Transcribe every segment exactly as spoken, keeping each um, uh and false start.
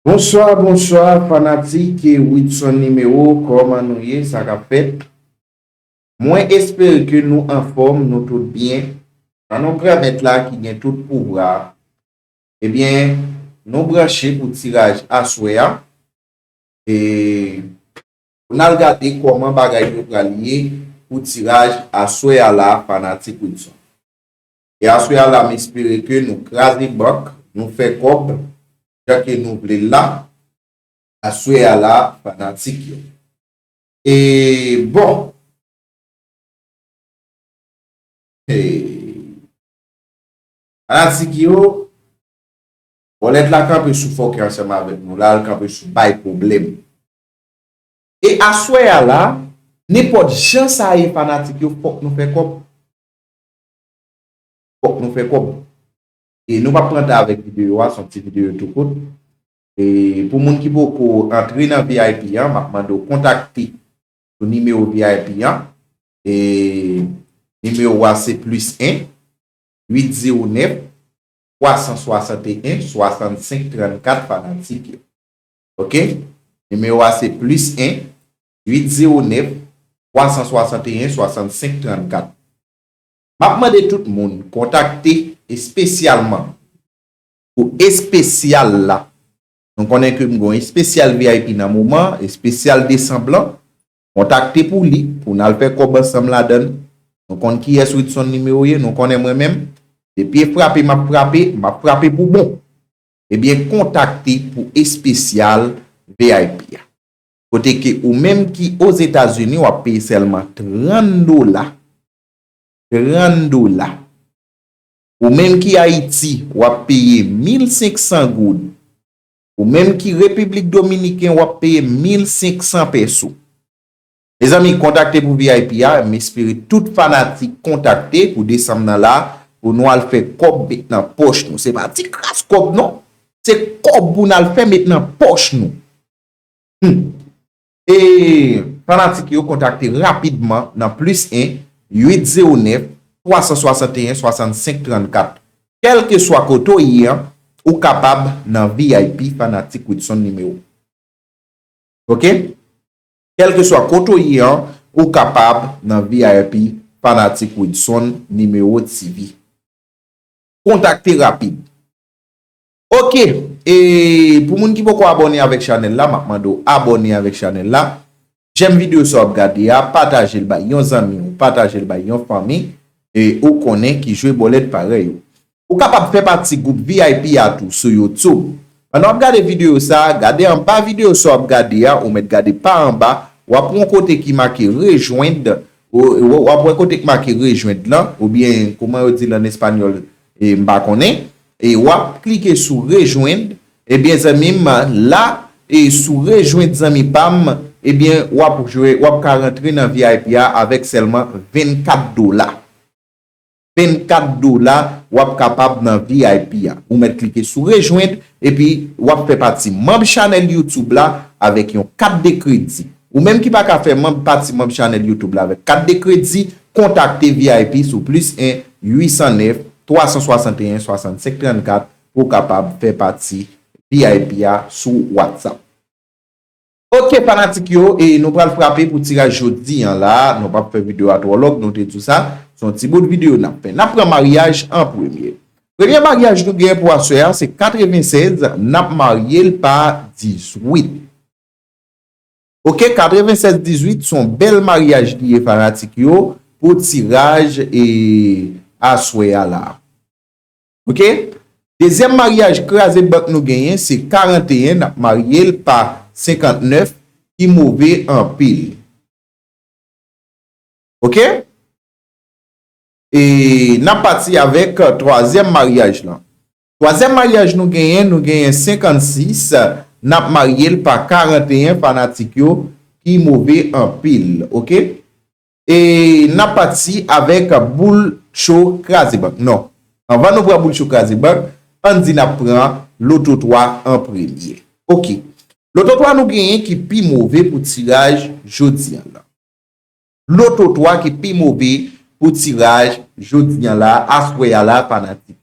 Bonswa, bonswa, fanatik Widson Nimewo, kòman nou ye, sa k ap fèt? Mwen espere ke nou anfòm, nou tout byen. Nan non Granmèt la ki gen tout pouvwa, ebyen, nou branche pou tiraj aswè a. E pou n al gade kòman bagay yo pral ye pou tiraj aswè a la, fanatik Widson. E aswè a la, m espere ke nou kraze bank, nou fè kòb, jan ke nou vle l la, aswè a la, fanatik yo. E bon, e, fanatik yo, bòlèt la kanpe sou fòkè ansanm avèk nou la, l kanpe sou bay pwoblèm. E aswè a la, nenpòt jan sa ye, fanatik yo, fòk nou fè kòb. Fòk nou fè kòb. E nou p ap pran tan avèk videyo a, se yon ti videyo tou kout. E pou moun ki poko antre nan V I P an, m ap mande w kontakte sou nimewo V I P an. E nimewo a se plis en, uit zewo nèf, twa san swasanteyen, swasannsenk trannkat, fanatik yo. Oke? Nimewo a se plis en, uit zewo nèf, twa san swasanteyen, swasannsenk trannkat. M ap mande tout moun kontakte espesyalman pou espesyal la. Nou konnen ke m gon espesyal V I P nan moman, espesyal desanm lan. Kontakte pou li, pou n al fè kòb ansanm ladan l. Nou konn kiyès Widson Nimewo ye, nou konnen mwen menm. Depi e frape m ap frape, m ap frape pou bon. Ebyen, kontakte pou espesyal V I P a. Kote ke ou menm ki Ozetazini, w ap peye sèlman trant dola. Trant dola. Ou menm ki Ayiti, w ap peye mil senk san goud. Ou menm ki Repiblik Dominiken, w ap peye mil senk san pèso. Mezanmi, kontakte pou V I P a, m espere tout fanatik kontakte pou desanm nan la, pou nou al fè kòb met nan pòch nou. Se pa ti kras kòb non, se kòb pou n al fè met nan pòch nou. Hmm. E fanatik yo kontakte rapidman nan plis en, uit zewo nèf, twa san swasanteyen, swasannsenk trannkat. Kèlkeswa kote w ye an, ou kapab nan V I P, fanatik Widson Nimewo. Oke? Kèlkeswa kote w ye an, ou kapab nan V I P, fanatik Widson Nimewo T V. Kontakte rapid. Oke, e pou moun ki poko abòne avèk chanèl la, m ap mande w abòne avèk chanèl la. Jèm videyo sa w ap gade a, pataje l bay yon zanmi w, pataje l bay yon fanmi, e ou konnen ki jwe bòlèt parèy ou. Ou kapab fè pati gwoup V I P a tou sou YouTube. Pandan w ap gade videyo sa a, gade anba videyo sa w ap gade a, ou mèt gade pa anba, w ap wè yon kote ki make rejwenn, w, w, w ap wè kote ki make rejwenn lan, oubyen, kòman yo di l an espanyòl, e m pa konnen, e w ap klike sou rejwenn, ebyen, zanmi m, la, e sou rejwenn zanmi pa m, ebyen, w ap jwe, w ap ka rantre nan V I P a avèk sèlman vennkat dola. Vennkat dola, w ap kapab nan V I P a. Ou mèt klike sou rejwenn, epi w ap fè pati manm chanèl YouTube la avèk yon kat de kredi. Ou menm ki pa ka fè manm, pati manm chanèl YouTube la avèk kat de kredi, kontakte V I P sou plis en, uit san nèf, twa san swasanteyen, swasannsenk trannkat pou w kapab fè pati V I P a sou WhatsApp. Oke, fanatik yo, e nou pral frape pou tiraj jodi an la. Nou p ap fè videyo a twò long, nou te di w sa. Se yon ti bout videyo n ap fè. N ap pran maryaj an premye. Premye maryaj nou genyen pou aswè a, se katrevennsèz, n ap marye l pa dizuit. Oke, katrevennsèz dizuit, se yon bèl maryaj li ye, fanatik yo, pou tiraj e aswè a la. Oke? Dezyèm maryaj kraze bank nou genyen, se karanteyen, n ap marye l pa senkantnèf, ki move anpil. Oke? E n ap pati avèk twazyèm maryaj lan. Twazyèm maryaj nou genyen, nou genyen senkannsis, n ap marye l pa karanteyen, fanatik yo, ki move anpil. Oke? E n ap pati avèk boul cho kraze bank. Non. Anvan nou pran boul cho kraze bank, ann di n ap pran loto twa an premye. Oke. Loto twa nou genyen ki pi move pou tiraj jodi an lan. Loto twa ki pi move pou tiraj jodi an la, aswè a la, fanatik.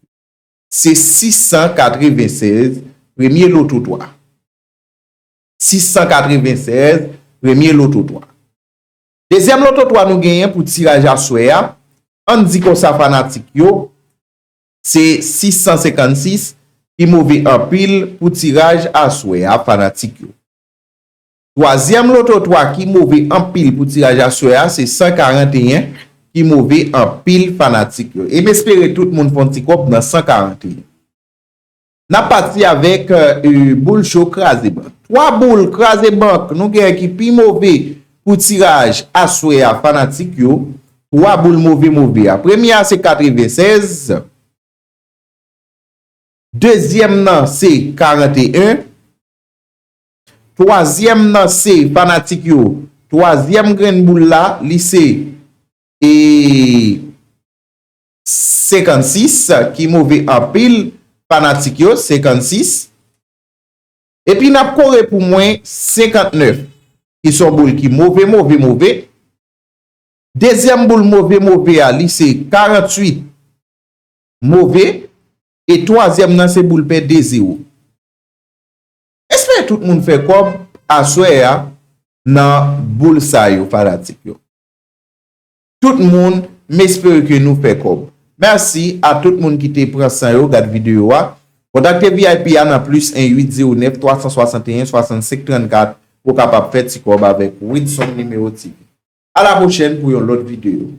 Se sis san katrevennsèz, premye loto twa. sis san katreven sèz, premye loto twa. Dezyèm loto twa nou genyen pou tiraj aswè a, ann di konsa fanatik yo, se sis san senkannsis ki move anpil pou tiraj aswè a fanatik yo. Twazyèm loto twa ki move anpil pou tiraj aswè a se san karanteyen ki move anpil fanatik yo. E m espere tout moun fè yon ti kòb nan san karanteyen. N ap pati avèk euh, boul cho kraze bank. Twa boul kraze bank nou gen ki pi move pou tiraj aswè a fanatik yo. Twa boul move move a. Premye a se katreven sèz. Dezyèm nan se karanteyen. Twazyèm nan se fanatik yo. Twazyèm grenn boul la, li se e senkannsis ki move anpil fanatik yo, senkannsis. Epi n ap kore pou mwen senkantnèf ki se yon boul ki move, move, move. Dezyèm boul move, move a, li se karannwit move. E twazyèm nan se boul pè de zewo. Espere tout moun fè kòb aswè a nan boul sa yo, fanatik yo. Tout moun, m espere ke nou fè kòb. Mèsi a tout moun ki te pran san yo gad videyo a. Kontakte V I P a nan plis en uit zewo nèf twa san swasanteyen swasannsenk trannkat pou w kapab fè ti kòb avèk Widson Nimewo T V. A la pwochèn pou yon lòt videyo.